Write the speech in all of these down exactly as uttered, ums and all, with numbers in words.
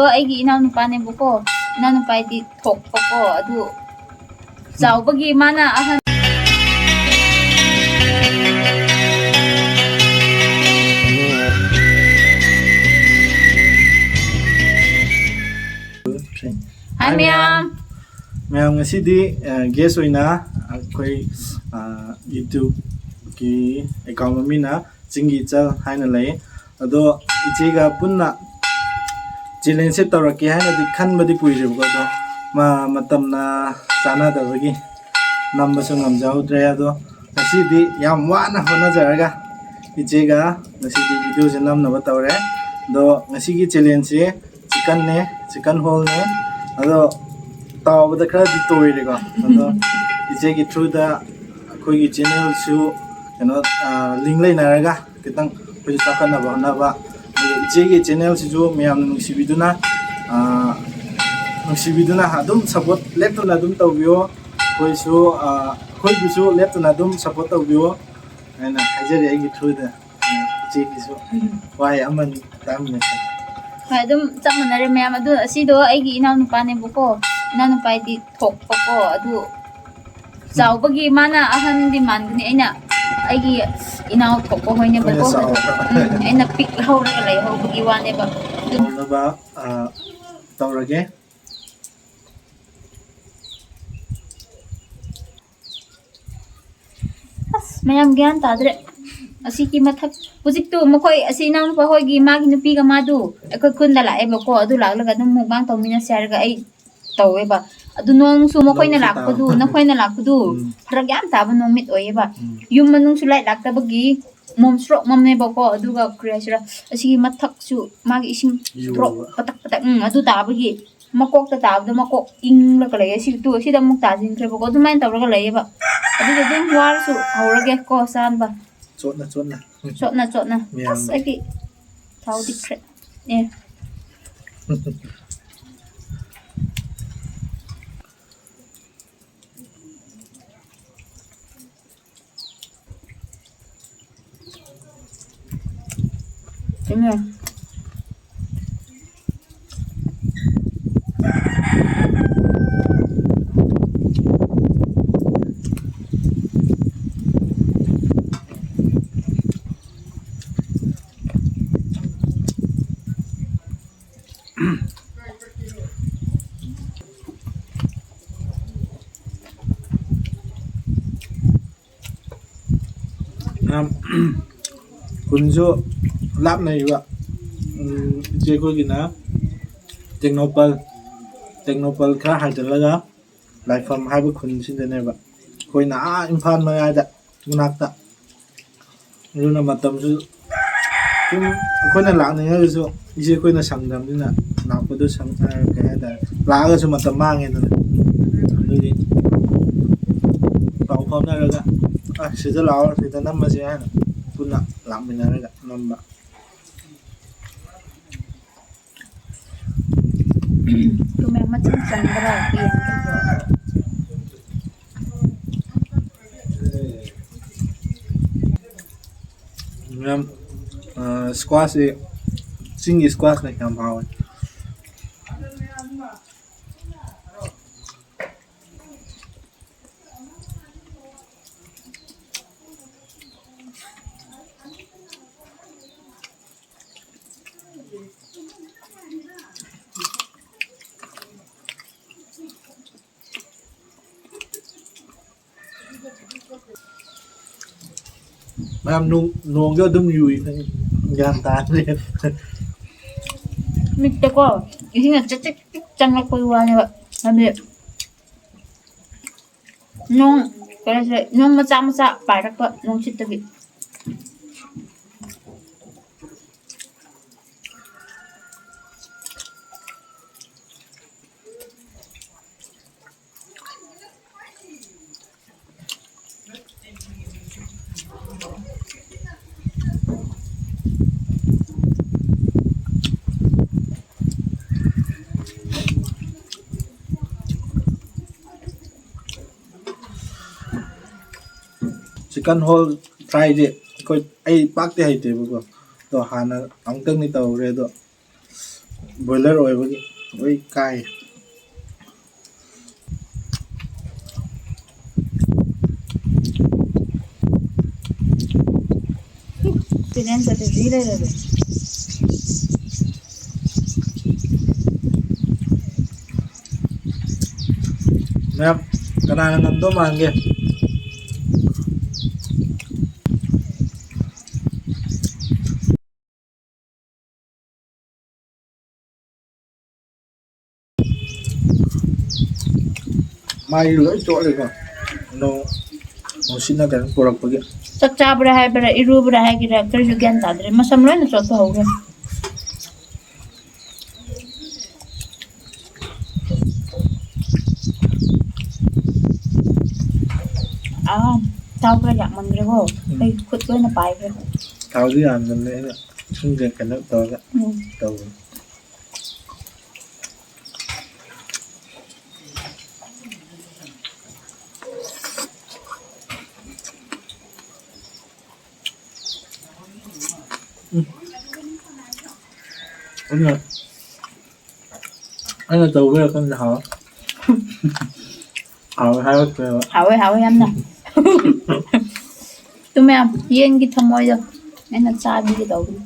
ꯑꯗꯣ ꯑꯩꯒꯤ ꯏꯅꯥꯎꯅꯨꯄꯥꯅꯦꯕꯀꯣ, ꯏꯅꯥꯎꯅꯨꯄꯥꯗꯤ ꯊꯣꯛꯄꯀꯣ, ꯑꯗꯨ ꯆꯥꯎꯕꯒꯤ ꯃꯥꯅ ꯑꯍꯟ꯫ ꯍꯥꯏ ꯃꯌꯥꯝ꯫ ꯃꯌꯥꯝ, ꯉꯁꯤꯗꯤ ꯒꯦꯁ ꯑꯣꯏꯅ ꯑꯩꯈꯣꯏ ꯌꯨꯇ꯭ꯌꯨꯕꯀꯤ ꯑꯦꯀꯥꯎꯟ ꯃꯃꯤꯡꯅ ꯆꯤꯡꯒꯤ ꯏꯆꯜ ꯍꯥꯏꯅ ꯂꯩ꯫ ꯑꯗꯣ ꯏꯆꯦꯒ ꯄꯨꯟꯅ ꯆꯦꯂꯦꯟꯖꯁꯦ ꯇꯧꯔꯛꯀꯦ ꯍꯥꯏꯅꯗꯤ ꯈꯟꯕꯗꯤ ꯀꯨꯏꯔꯦꯕꯀꯣ, ꯑꯗꯣ ꯃꯇꯝꯅ ꯆꯥꯟꯅꯗꯕꯒꯤ ꯅꯝꯕꯁꯨ ꯉꯝꯖꯍꯧꯗ꯭ꯔꯦ꯫ ꯑꯗꯣ ꯉꯁꯤꯗꯤ ꯌꯥꯝ ꯋꯥꯅ ꯍꯣꯠꯅꯖꯔꯒ ꯏꯆꯦꯒ ꯉꯁꯤꯗꯤ ꯚꯤꯗꯤꯑꯣꯁꯦ ꯅꯝꯅꯕ ꯇꯧꯔꯦ꯫ ꯑꯗꯣ ꯉꯁꯤꯒꯤ ꯆꯦꯂꯦꯟꯖꯁꯦ ꯆꯤꯛꯀꯟꯅꯦ, ꯆꯤꯛꯀꯟ ꯍꯣꯜꯅꯦ꯫ ꯑꯗꯣ ꯇꯥꯎꯕꯗ ꯈꯔꯗꯤ ꯇꯣꯏꯔꯦꯀꯣ꯫ ꯑꯗꯣ ꯏꯆꯦꯒꯤ ꯊ꯭ꯔꯨꯗ ꯑꯩꯈꯣꯏꯒꯤ ꯆꯦꯅꯦꯜꯁꯨ ꯀꯩꯅꯣ, ꯂꯤꯡ ꯂꯩꯅꯔꯒ ꯈꯤꯇꯪ ꯑꯩꯈꯣꯏꯁꯨ ꯆꯥꯎꯈꯠꯅꯕ ꯍꯣꯠꯅꯕ꯫ ꯑꯗꯨꯒ ꯏꯆꯦꯒꯤ ꯆꯦꯅꯦꯜꯁꯤꯁꯨ ꯃꯌꯥꯝꯅ ꯅꯨꯡꯁꯤꯕꯤꯗꯨꯅ, ꯅꯨꯡꯁꯤꯕꯤꯗꯨꯅ ꯑꯗꯨꯝ ꯁꯞꯄꯣꯔꯠ ꯂꯦꯞꯇꯅ ꯑꯗꯨꯝ ꯇꯧꯕꯤꯌꯣ꯫ ꯑꯩꯈꯣꯏꯁꯨ, ꯑꯩꯈꯣꯏꯕꯨꯁꯨ ꯂꯦꯞꯇꯅ ꯑꯗꯨꯝ ꯁꯞꯄꯣꯔꯠ ꯇꯧꯕꯤꯌꯣ ꯍꯥꯏꯅ ꯍꯥꯏꯖꯔꯤ ꯑꯩꯒꯤ ꯊ꯭ꯔꯨꯗ꯫ ꯏꯆꯦꯒꯤꯁꯨ ꯋꯥꯍꯩ ꯑꯃꯅꯤ ꯇꯥꯃꯤꯟꯅꯁꯤ꯫ ꯍꯣꯏ, ꯑꯗꯨꯝ ꯆꯞ ꯃꯥꯟꯅꯔꯦ ꯃꯌꯥꯝ꯫ ꯑꯗꯨ ꯑꯁꯤꯗꯣ ꯑꯩꯒꯤ ꯏꯅꯥꯎꯅꯨꯄꯥꯅꯦꯕꯀꯣ, ꯏꯅꯥꯎꯅꯨꯄꯥꯗꯤ ꯊꯣꯛꯄꯀꯣ, ꯑꯗꯨ ꯆꯥꯎꯕꯒꯤ ꯃꯥꯅ ꯑꯍꯟꯗꯤ ꯃꯥꯟꯒꯅꯤ꯫ ꯑꯩꯅ ꯑꯩꯒꯤ ꯏꯅꯥꯎ ꯊꯣꯛꯄ ꯍꯣꯏꯅꯦꯕꯀꯣ꯫ ꯑꯩꯅ ꯆꯥꯎꯕ꯫ ꯎꯝ, ꯑꯩꯅ ꯄꯤꯛ ꯍꯧꯔꯒ ꯂꯩꯍꯧꯕꯒꯤ ꯋꯥꯅꯦꯕ꯫ ꯑꯗꯨꯝ ꯍꯧꯅꯕ, ꯑ, ꯇꯧꯔꯒꯦ꯫ ꯑꯁ, ꯃꯌꯥꯝ ꯒ꯭ꯌꯥꯟ ꯇꯥꯗ꯭ꯔꯦ꯫ ꯑꯁꯤꯒꯤ ꯃꯊꯛ, ꯍꯧꯖꯤꯛꯇꯨ ꯃꯈꯣꯏ, ꯑꯁꯤ ꯏꯅꯥꯎꯅꯨꯄꯥ ꯍꯣꯏꯒꯤ, ꯃꯥꯒꯤ ꯅꯨꯄꯤꯒ ꯃꯥꯗꯨ ꯑꯩꯈꯣꯏ ꯈꯨꯟꯗ ꯂꯥꯛꯑꯦꯕꯀꯣ, ꯑꯗꯨ ꯂꯥꯛꯂꯒ ꯑꯗꯨꯝ ꯃꯨꯛꯕꯥꯡ ꯇꯧꯃꯤꯟꯅꯁꯦ ꯍꯥꯏꯔꯒ ꯑꯩ ꯇꯧꯋꯦꯕ꯫ ꯑꯗꯨ ꯅꯣꯡꯁꯨ ꯃꯈꯣꯏꯅ ꯅꯣꯡꯁꯨ ꯂꯥꯛꯄꯗꯨ, ꯇꯥꯕ꯫ ꯅꯈꯣꯏꯅ ꯂꯥꯛꯄꯗꯨ ꯎꯝ꯫ ꯐꯔꯛ ꯌꯥꯝ ꯇꯥꯕ ꯅꯨꯃꯤꯠ ꯑꯣꯏꯌꯦꯕ꯫ ꯎꯝ꯫ ꯌꯨꯝ ꯃꯅꯨꯡꯁꯨ ꯂꯥꯏꯠ ꯂꯥꯛꯇꯕꯒꯤ ꯃꯣꯝ ꯁ꯭ꯔꯣꯛ ꯃꯝꯃꯦꯕꯀꯣ, ꯑꯗꯨꯒ ꯀꯔꯤ ꯍꯥꯏꯁꯤꯔꯥ, ꯑꯁꯤꯒꯤ ꯃꯊꯛꯁꯨ ꯃꯥꯒꯤ ꯏꯁꯤꯡ ꯁ꯭ꯔꯣꯛ ꯌꯨꯕ꯫ ꯄꯇꯛ ꯄꯇꯛ, ꯎꯝ, ꯑꯗꯨ ꯇꯥꯕꯒꯤ ꯃꯀꯣꯛꯇ ꯇꯥꯕꯗꯣ ꯃꯀꯣꯛ ꯏꯪꯂꯒ ꯂꯩꯌꯦ꯫ ꯁꯤ ꯇꯨ ꯑꯁꯤꯗ ꯑꯃꯨꯛ ꯇꯥꯁꯤꯟꯈ꯭ꯔꯦꯕꯀꯣ꯫ ꯑꯗꯨꯃꯥꯏꯅ ꯇꯧꯔꯒ ꯂꯩꯌꯦꯕ꯫ ꯑꯗꯨꯗꯤ ꯑꯗꯨꯝ ꯋꯥꯔꯁꯨ ꯍꯧꯔꯒꯦ ꯀꯣ ꯆꯥꯟꯕ꯫ ꯆꯣꯠꯅ ꯆꯣꯠꯅ꯫ ꯆꯣꯠꯅ ꯆꯣꯠꯅ꯫ ꯃꯌꯥꯝ꯫ ꯑꯁ, ꯑꯩꯒꯤ ꯊꯥꯎ ꯇꯤꯛꯈ꯭ꯔꯦ꯫ ꯑꯦ꯫ ꯏꯃꯥ꯫ ꯌꯥꯝ ꯈꯨꯟꯁꯨ ꯂꯥꯞꯅꯩꯕ꯫ ꯎꯝ, ꯏꯆꯦ ꯑꯩꯈꯣꯏꯒꯤꯅ ꯇꯦꯡꯅꯧꯄꯜ, ꯇꯦꯡꯅꯧꯄꯜ ꯈꯔ ꯍꯥꯏꯖꯤꯜꯂꯒ ꯂꯥꯏꯐꯝ ꯍꯥꯏꯕ ꯈꯨꯟꯁꯤꯗꯅꯦꯕ꯫ ꯑꯩꯈꯣꯏꯅ ꯑꯥ ꯏꯝꯐꯥꯜ ꯃꯌꯥꯏꯗ ꯃꯅꯥꯛꯇ꯫ ꯑꯗꯨꯅ ꯃꯇꯝꯁꯨ ꯁꯨꯝ ꯑꯩꯈꯣꯏꯅ ꯂꯥꯛꯅꯤꯡꯉꯒꯁꯨ ꯏꯆꯦ ꯑꯩꯈꯣꯏꯅ ꯁꯪꯗꯕꯅꯤꯅ ꯂꯥꯛꯄꯗꯣ ꯁꯪ-, ꯑ, ꯀꯩ ꯍꯥꯏꯇꯥꯔꯦ, ꯂꯥꯛꯑꯒꯁꯨ ꯃꯇꯝ ꯃꯥꯡꯉꯦꯗꯅ꯫ ꯑꯗꯨꯒꯤ ꯄꯥꯎ ꯐꯥꯎꯅꯔꯒ, "ꯑ, ꯁꯤꯗ ꯂꯥꯛꯑꯣ, ꯁꯤꯗ ꯅꯝꯃꯁꯦ" ꯍꯥꯏꯅ ꯄꯨꯟꯅ ꯂꯥꯛꯃꯤꯟꯅꯔꯒ ꯅꯝꯕ꯫ ꯇꯨꯃꯦ ꯃꯆꯤꯟ ꯆꯪꯕ꯭ꯔꯥ ꯌꯦꯡꯒꯦ꯫ ꯌꯥꯝ, ꯑ, squash ꯁꯤ ꯆꯤꯡꯒꯤ squash ꯅ ꯌꯥꯝ ꯍꯥꯎꯋꯦ꯫ ꯃꯌꯥꯝ ꯅꯣꯡ, ꯅꯣꯡꯁꯨ ꯑꯗꯨꯝ ꯌꯨꯏ, ꯒ꯭ꯌꯥꯟ ꯇꯥꯗ꯭ꯔꯦ꯫ ꯃꯤꯠꯇꯀꯣ ꯏꯁꯤꯡꯅ ꯆꯤꯛ ꯆꯤꯛ ꯆꯤꯛ ꯆꯪꯉꯛꯄꯒꯤ ꯋꯥꯅꯦꯕ꯫ ꯍꯥꯏꯗꯤ ꯅꯣꯡ, ꯀꯩ ꯍꯥꯏꯁꯤꯔꯦ, ꯅꯣꯡ ꯃꯆꯥ ꯃꯆꯥ ꯄꯥꯏꯔꯛꯄ ꯅꯨꯡꯁꯤꯠꯇꯒꯤ꯫ Chicken whole fry ꯁꯦ ꯑꯩꯈꯣꯏ, ꯑꯩ ꯄꯥꯛꯇꯤ ꯍꯩꯇꯦꯕꯀꯣ, ꯑꯗꯣ ꯍꯥꯟꯅ ꯑꯃꯨꯛꯇꯪꯗꯤ ꯇꯧꯔꯦ, ꯑꯗꯣ ꯕꯣꯏꯂꯔ ꯑꯣꯏꯕꯒꯤ ꯂꯣꯏ ꯀꯥꯏ꯫ ꯐꯤꯅꯥꯟꯁ ꯁꯦꯀ꯭ꯔꯦꯇꯔꯤ ꯂꯩꯔꯦ꯫ ꯃꯌꯥꯝ, ꯀꯅꯥꯅ ꯉꯝꯗꯧ ꯃꯥꯟꯒꯦ? ꯃꯥꯏ ꯂꯣꯏ ꯆꯣꯠꯂꯦꯀꯣ꯫ ꯅꯣꯡ, ꯅꯨꯡꯁꯤꯠꯅ ꯀꯩꯅꯣ ꯄꯨꯔꯛꯄꯒꯤ꯫ ꯆꯥꯛ ꯆꯥꯕ꯭ꯔꯥ ꯍꯥꯏꯕ꯭ꯔꯥ, ꯏꯔꯨꯕ꯭ꯔꯥ ꯍꯥꯏꯒꯦꯔꯥ, ꯀꯔꯤꯁꯨ ꯒ꯭ꯌꯥꯟ ꯇꯥꯗ꯭ꯔꯦ꯫ ꯃꯁꯝ ꯂꯣꯏꯅ ꯆꯣꯠꯄ ꯍꯧꯔꯦ꯫ ꯑꯥ, ꯊꯥꯎ ꯈꯔ ꯌꯥꯝꯃꯟꯈ꯭ꯔꯦꯀꯣ꯫ ꯎꯝ꯫ ꯑꯩ ꯈꯨꯠ ꯂꯣꯏꯅ ꯄꯥꯏꯈ꯭ꯔꯦ꯫ ꯊꯥꯎꯗꯤ ꯌꯥꯝꯗꯕꯅꯦ, ꯑꯩꯅ ꯁꯨꯝ ꯀꯩꯅꯣ ꯇꯧꯔꯒ ꯎꯝ꯫ ꯇꯧꯕꯅꯦ꯫ ꯎꯝ꯫ ꯑꯩꯅ, ꯑꯩꯅ ꯇꯧꯕꯩꯔꯥ ꯈꯪꯗꯦ, ꯍꯥꯎꯋꯦ꯫ ꯍꯥꯎꯋꯦ ꯍꯥꯏꯔꯛꯇ꯭ꯔꯦꯕ꯫ ꯍꯥꯎꯋꯦ, ꯍꯥꯎꯋꯦ ꯌꯥꯝꯅ꯫ ꯇꯨ ꯃꯌꯥꯝ, ꯌꯦꯟꯒꯤ ꯊꯃꯣꯏꯗꯣ ꯑꯩꯅ ꯆꯥꯕꯤꯒꯦ ꯇꯧꯕꯅꯤ꯫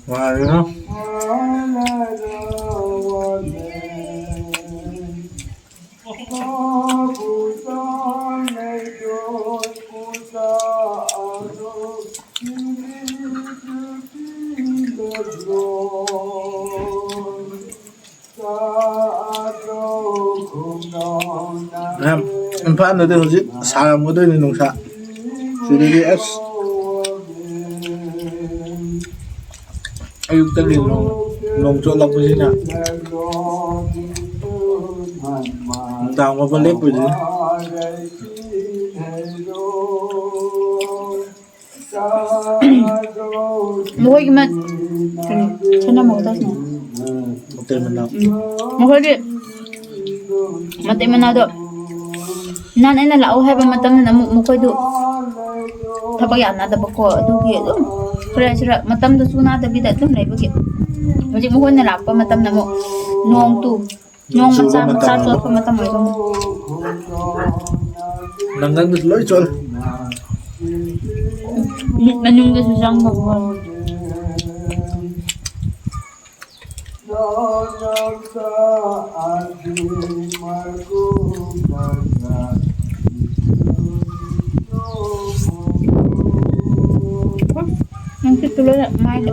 ꯋꯥꯔꯦ꯫ ꯃꯌꯥꯝ, ꯏꯝꯐꯥꯜꯗꯗꯤ ꯍꯧꯖꯤꯛ ꯁꯥꯔꯝꯒꯗꯣꯏꯅꯤ ꯅꯨꯡꯁꯥ꯫ ꯁꯤꯗꯗꯤ ꯑꯁ, ꯑꯌꯨꯛꯇꯒꯤ ꯅꯣꯡ, ꯅꯣꯡ ꯆꯣꯠꯂꯛꯄꯁꯤꯅ ꯅꯨꯡꯗꯥꯡ ꯐꯥꯎꯕ ꯂꯦꯞꯄꯣꯏꯗꯣꯏꯅꯤ꯫ ꯃꯈꯣꯏꯒꯤ ꯃ-, ꯀꯩꯅꯣ, ꯁꯅꯥ ꯃꯣꯍꯣꯔꯗꯥꯁꯅꯦ꯫ ꯃꯇꯩ ꯃꯅꯥꯎ꯫ ꯎꯝ꯫ ꯃꯈꯣꯏꯗꯤ ꯃꯇꯩ ꯃꯅꯥꯎꯗꯣ ꯅꯍꯥꯟ ꯑꯩꯅ ꯂꯥꯛꯑꯣ ꯍꯥꯏꯕ ꯃꯇꯝꯗꯅ ꯑꯃꯨꯛ ꯃꯈꯣꯏꯗꯨ ꯊꯕꯛ ꯌꯥꯅꯗꯕꯀꯣ, ꯑꯗꯨꯒꯤ ꯑꯗꯨꯝ ꯈꯔ ꯁꯤꯔ ꯃꯇꯝꯗꯣ ꯆꯨꯅꯗꯕꯤꯗ ꯑꯗꯨꯝ ꯂꯩꯕꯒꯤ ꯍꯧꯖꯤꯛ ꯃꯈꯣꯏꯅ ꯂꯥꯛꯄ ꯃꯇꯝꯗ ꯑꯃꯨꯛ ꯅꯣꯡ ꯇꯨ ꯅꯣꯡ ꯃꯆꯥ ꯃꯆꯥ ꯆꯣꯠꯄ ꯃꯇꯝ ꯑꯣꯏꯕ꯫ ꯅꯪꯒꯟꯗꯁꯨ ꯂꯣꯏ ꯆꯣꯠꯂꯦ꯫ ꯃꯤꯠ ꯃꯅꯨꯡꯗꯁꯨ ꯆꯪꯕꯀꯣ꯫ ꯅꯨꯡꯁꯤꯠꯇꯨ ꯂꯣꯏꯅ ꯃꯥꯏꯗ꯫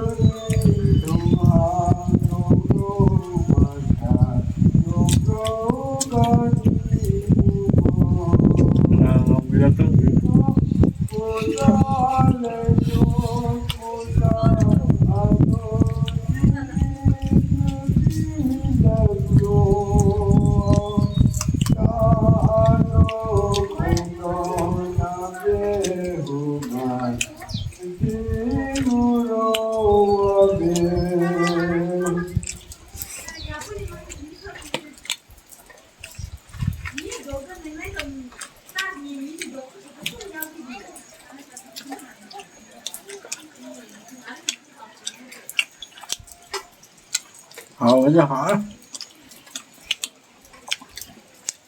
ꯍꯥꯎꯕꯗꯤ ꯍꯥꯎꯔꯦ꯫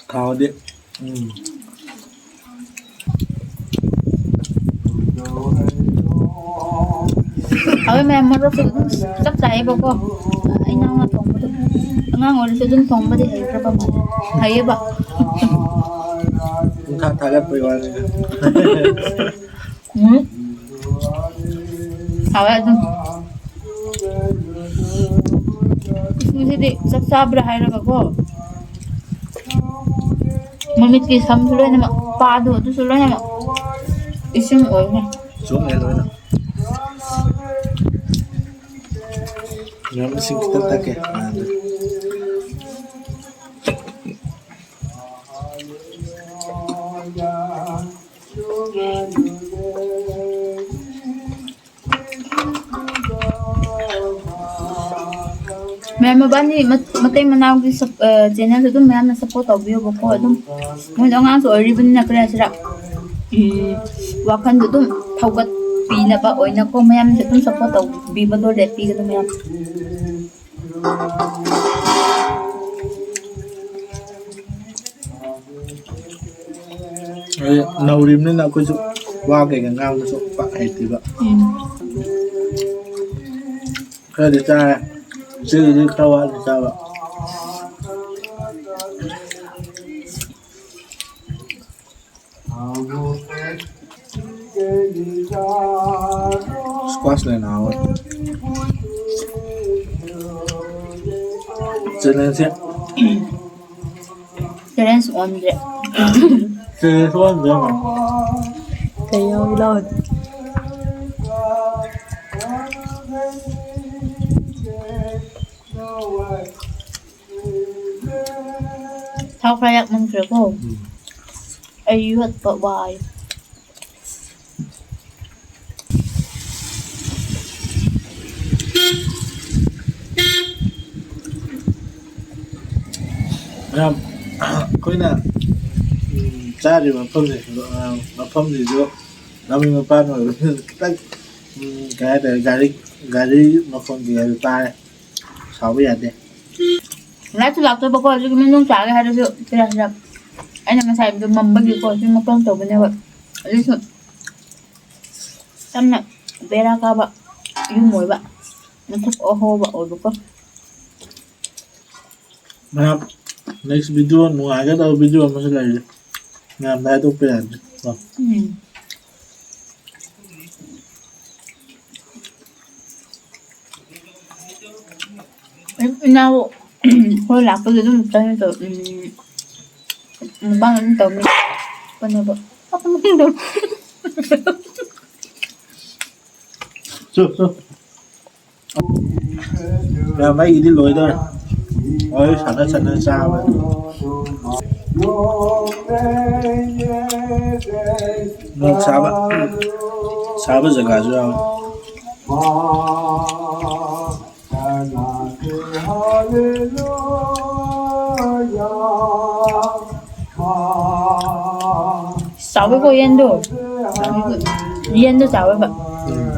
ꯊꯥꯎꯗꯤ꯫ ꯎꯝ꯫ ꯍꯥꯎꯋꯦ ꯃꯌꯥꯝ, ꯃꯣꯔꯣꯛꯁꯨ ꯑꯗꯨꯝ ꯆꯞ ꯆꯥꯏꯌꯦꯕꯀꯣ꯫ ꯏꯅꯥꯎꯅ ꯊꯣꯡꯕꯗꯣ꯫ ꯑꯉꯥꯡ ꯑꯣꯏꯔꯁꯨ ꯑꯗꯨꯝ ꯊꯣꯡꯕꯗꯤ ꯍꯩꯈ꯭ꯔꯕ ꯃꯥꯜꯂꯦ꯫ ꯍꯩꯌꯦꯕ꯫ ꯄꯨꯡꯊꯥ ꯊꯥꯒꯠꯄꯩ ꯋꯥꯅꯤꯗ꯫ ꯎꯝ꯫ ꯍꯥꯎꯋꯦ ꯑꯗꯨꯝ꯫ ꯉꯁꯤꯗꯤ ꯆꯥꯛ ꯆꯥꯕ꯭ꯔꯥ ꯍꯥꯏꯔꯒꯀꯣ꯫ ꯃꯃꯤꯠꯀꯤ ꯁꯝꯁꯨ ꯂꯣꯏꯅꯃꯛ, ꯄꯥꯗꯣ ꯑꯗꯨꯁꯨ ꯂꯣꯏꯅꯃꯛ ꯏꯁꯤꯡ ꯑꯣꯏꯈ꯭ꯔꯦ꯫ ꯆꯣꯠꯂꯦ ꯂꯣꯏꯅ꯫ ꯃꯌꯥꯝ ꯏꯁꯤꯡ ꯈꯤꯇꯪ ꯊꯛꯀꯦ꯫ ꯃꯕꯥꯅꯤ ꯃ-, ꯃꯇꯩ ꯃꯅꯥꯎꯒꯤ ꯁꯞ-, ꯑ, channelꯁꯨ ꯑꯗꯨꯝ ꯃꯌꯥꯝꯅ support ꯇꯧꯕꯤꯌꯣꯕꯀꯣ꯫ ꯑꯗꯨꯝ ꯃꯣꯏꯗꯣ ꯑꯉꯥꯡꯁꯨ ꯑꯣꯏꯔꯤꯕꯅꯤꯅ, ꯀꯔꯤ ꯍꯥꯏꯁꯤꯔꯥ, ꯎꯝ, ꯋꯥꯈꯜꯗꯣ ꯑꯗꯨꯝ ꯊꯧꯒꯠꯄꯤꯅꯕ ꯑꯣꯏꯅꯀꯣ, ꯃꯌꯥꯝꯁꯨ ꯑꯗꯨꯝ support ꯇꯧꯕꯤꯕꯗꯣ ꯂꯦꯞꯄꯤꯒꯅꯨ ꯃꯌꯥꯝ꯫ ꯑꯩ ꯅꯧꯔꯤꯕꯅꯤꯅ ꯑꯩꯈꯣꯏꯁꯨ ꯋꯥ ꯀꯩꯀꯥ ꯉꯥꯡꯕꯁꯨ ꯄꯥꯛ ꯍꯩꯇꯦꯕ꯫ ꯎꯝ꯫ ꯈꯔꯗꯤ ꯆꯥꯔꯦ꯫ ꯁꯤꯒꯤꯗꯤ ꯈꯔ ꯋꯥꯠꯂꯤ ꯆꯥꯕ꯫ Squash ꯂꯩꯅ ꯍꯥꯎꯋꯦ꯫ Challenge ꯁꯦ꯫ Challenge ꯑꯣꯟꯗ꯭ꯔꯦ꯫ Challenge ꯑꯣꯟꯗ꯭ꯔꯦ꯫ ꯀꯩ ꯌꯥꯎꯔꯤ ꯂꯥꯎ꯫ ꯊꯥꯎ ꯈꯔ ꯌꯥꯛꯃꯟꯈ꯭ꯔꯦꯀꯣ꯫ ꯎꯝ꯫ ꯑꯩ ꯌꯣꯠꯄ ꯋꯥꯏ꯫ ꯃꯌꯥꯝ, ꯑꯩꯈꯣꯏꯅ, ꯎꯝ, ꯆꯥꯔꯤꯕ ꯃꯐꯝꯁꯦ, ꯑ, ꯃꯐꯝꯁꯤꯁꯨ ꯂꯝꯕꯤ ꯃꯄꯥꯟ ꯑꯣꯏꯕꯅꯤꯅ ꯈꯤꯇꯪ, ꯎꯝ, ꯀꯩ ꯍꯥꯏꯇꯥꯔꯦ, ꯒꯥꯔꯤ, ꯒꯥꯔꯤ ꯃꯈꯣꯟ ꯀꯩꯀꯥꯁꯨ ꯇꯥꯔꯦ꯫ ꯁꯥꯎꯕ ꯌꯥꯗꯦ꯫ ꯂꯥꯛꯁꯨ ꯂꯥꯛꯇꯕꯀꯣ, ꯑꯗꯨꯒꯤ ꯃꯅꯨꯡ ꯆꯥꯒꯦ ꯍꯥꯏꯔꯁꯨ ꯁꯤꯔꯥ ꯁꯤꯔꯥ꯫ ꯑꯩꯅ ꯉꯁꯥꯏ ꯑꯗꯨ ꯃꯝꯕꯒꯤꯀꯣ, ꯁꯤ ꯃꯈꯣꯟ ꯇꯧꯕꯅꯦꯕ꯫ ꯑꯗꯨꯁꯨ ꯌꯥꯝꯅ ꯕꯦꯔꯥ ꯀꯥꯕ ꯌꯨꯝ ꯑꯣꯏꯕ, ꯃꯊꯛ ꯑꯍꯣꯕ ꯑꯣꯏꯕꯀꯣ꯫ ꯃꯌꯥꯝ, next video ꯅꯨꯡꯉꯥꯏꯒꯗꯕ video ꯑꯃꯁꯨ ꯂꯩꯔꯤ꯫ ꯃꯌꯥꯝꯗ ꯍꯥꯏꯗꯣꯛꯄ ꯌꯥꯗ꯭ꯔꯤ ꯀꯣ꯫ ꯎꯝ꯫ ꯑꯌꯨꯛ ꯏꯅꯥꯎ ꯍꯣꯏ ꯂꯥꯛꯄꯗ ꯑꯗꯨꯝ ꯀꯩꯅꯣ ꯇꯧ, ꯎꯝ, ꯃꯨꯛꯕꯥꯡ ꯑꯗꯨꯝ ꯇꯧꯅꯤ꯫ ꯀꯩꯅꯣꯗꯣ꯫ ꯆꯨ, ꯆꯨ꯫ ꯌꯥꯝ ꯑꯩꯒꯤꯗꯤ ꯂꯣꯏꯗꯧꯔꯦ꯫ ꯋꯥꯔꯤ ꯁꯥꯟꯅ ꯁꯥꯟꯅ ꯆꯥꯕ꯫ ꯅꯣꯡ ꯁꯥꯕ, ꯁꯥꯕ ꯖꯒꯥꯁꯨ ꯌꯥꯎꯋꯦ꯫ ꯆꯥꯎꯋꯦꯀꯣ ꯌꯦꯟꯗꯣ꯫ ꯌꯦꯟꯗꯣ ꯆꯥꯎꯋꯦꯕ꯫ ꯎꯝ꯫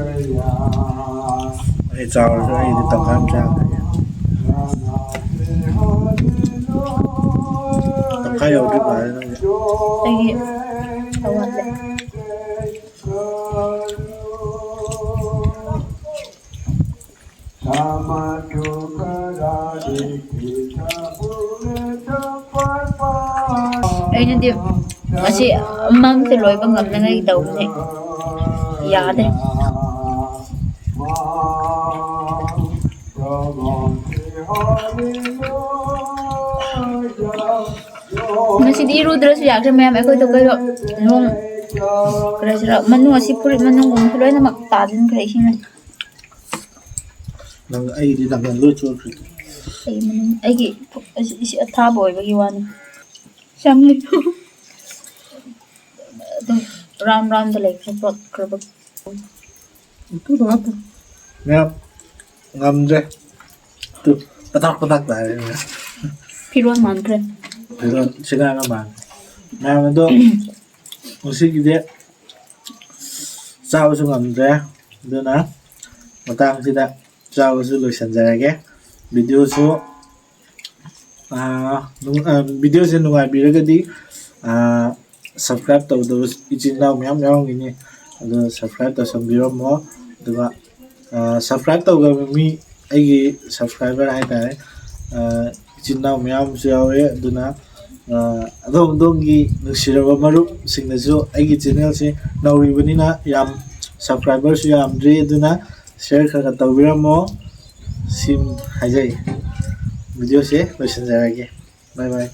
ꯑꯩ ꯆꯥꯎꯔꯁꯨ ꯑꯩꯗꯤ ꯇꯪꯈꯥꯏ ꯑꯃ ꯆꯥꯒꯗꯣꯏꯅꯦ꯫ ꯇꯪꯈꯥꯏ ꯌꯧꯔꯗꯤ ꯐꯔꯦ ꯅꯪꯗꯤ꯫ ꯑꯩꯒꯤ ꯈꯔ ꯋꯥꯠꯂꯦ꯫ ꯑꯩꯅꯗꯤ ꯑꯁꯤ ꯃꯝꯁꯦ ꯂꯣꯏꯕ ꯉꯝꯅꯉꯥꯏ ꯇꯧꯕꯅꯦ, ꯌꯥꯗꯦ꯫ ꯉꯁꯤꯗꯤ ꯏꯔꯨꯗ꯭ꯔꯁꯨ ꯌꯥꯈ꯭ꯔꯦ ꯃꯌꯥꯝ, ꯑꯩꯈꯣꯏꯗꯣ ꯀꯩꯅꯣ ꯅꯣꯡ, ꯀꯔꯤ ꯍꯥꯏꯁꯤꯔꯥ, ꯃꯅꯨꯡ, ꯑꯁꯤ ꯐꯨꯔꯤꯠ ꯃꯅꯨꯡꯒꯨꯝꯕꯁꯨ ꯂꯣꯏꯅꯃꯛ ꯇꯥꯁꯤꯟꯈ꯭ꯔꯦ ꯏꯁꯤꯡꯅ꯫ ꯅꯪ ꯑꯩꯒꯤꯗꯤ ꯅꯪꯒꯟ ꯂꯣꯏ ꯆꯣꯠꯈ꯭ꯔꯦ꯫ ꯑꯩ ꯃꯅꯨꯡ, ꯑꯩꯒꯤ ꯄꯨꯛ ꯑꯁꯤ, ꯑꯁꯤ ꯑꯊꯥꯕ ꯑꯣꯏꯕꯒꯤ ꯋꯥꯅꯤ꯫ ꯆꯪꯉꯤ꯫ ꯑꯗꯨꯝ ꯔꯥꯎꯟ ꯔꯥꯎꯟꯗ ꯂꯩꯈ꯭ꯔꯦ, ꯆꯣꯠꯈ꯭ꯔꯕ꯫ ꯃꯌꯥꯝ ꯉꯝꯗ꯭ꯔꯦ꯫ ꯇꯨ, ꯄꯇꯥꯛ ꯄꯇꯥꯛ ꯇꯥꯔꯦ꯫ ꯐꯤꯔꯣꯟ ꯃꯥꯟꯈ꯭ꯔꯦ꯫ ꯐꯤꯔꯣꯟ ꯁꯤꯒꯥꯏꯔ ꯃꯥꯟꯈ꯭ꯔꯦ꯫ ꯃꯌꯥꯝ ꯑꯗꯣ, ꯉꯁꯤꯒꯤꯗꯤ ꯆꯥꯕꯁꯨ ꯉꯝꯗ꯭ꯔꯦ꯫ ꯑꯗꯨꯅ ꯃꯇꯥꯡꯁꯤꯗ ꯆꯥꯕꯁꯨ ꯂꯣꯏꯁꯤꯟꯖꯔꯒꯦ꯫ ꯚꯤꯗꯤꯑꯣꯁꯨ, ꯑꯥ, ꯅꯨꯡ-, ꯑꯥ, ꯚꯤꯗꯤꯑꯣꯁꯦ ꯅꯨꯡꯉꯥꯏꯕꯤꯔꯒꯗꯤ, ꯑꯥ, subscribe ꯇꯧꯗꯕ ꯏꯆꯤꯟ ꯏꯅꯥꯎ ꯃꯌꯥꯝ ꯌꯥꯎꯔꯝꯒꯅꯤ꯫ ꯑꯗꯨ subscribe ꯇꯧꯁꯟꯕꯤꯔꯝꯃꯣ꯫ ꯑꯗꯨꯒ, ꯑꯥ, subscribe ꯇꯧꯈ꯭ꯔꯕ ꯃꯤ, ꯑꯩꯒꯤ subscriber ꯍꯥꯏꯇꯥꯔꯦ, ꯑꯥ, ꯏꯆꯤꯟ ꯏꯅꯥꯎ ꯃꯌꯥꯝ ꯑꯃꯁꯨ ꯌꯥꯎꯋꯦ꯫ ꯑꯗꯨꯅ, ꯑꯥ, ꯑꯗꯣꯝ ꯑꯗꯣꯝꯒꯤ ꯅꯨꯡꯁꯤꯔꯕ ꯃꯔꯨꯞꯁꯤꯡꯅꯁꯨ ꯑꯩꯒꯤ channelꯁꯦ ꯅꯧꯔꯤꯕꯅꯤꯅ ꯌꯥꯝ subscriberꯁꯨ ꯌꯥꯝꯗ꯭ꯔꯤ꯫ ꯑꯗꯨꯅ share ꯈꯔ ꯈꯔ ꯇꯧꯕꯤꯔꯝꯃꯣ꯫ ꯁꯤ ꯍꯥꯏꯖꯩ꯫ ꯚꯤꯗꯤꯑꯣꯁꯦ ꯂꯣꯏꯁꯤꯟꯖꯔꯒꯦ꯫ Bye bye꯫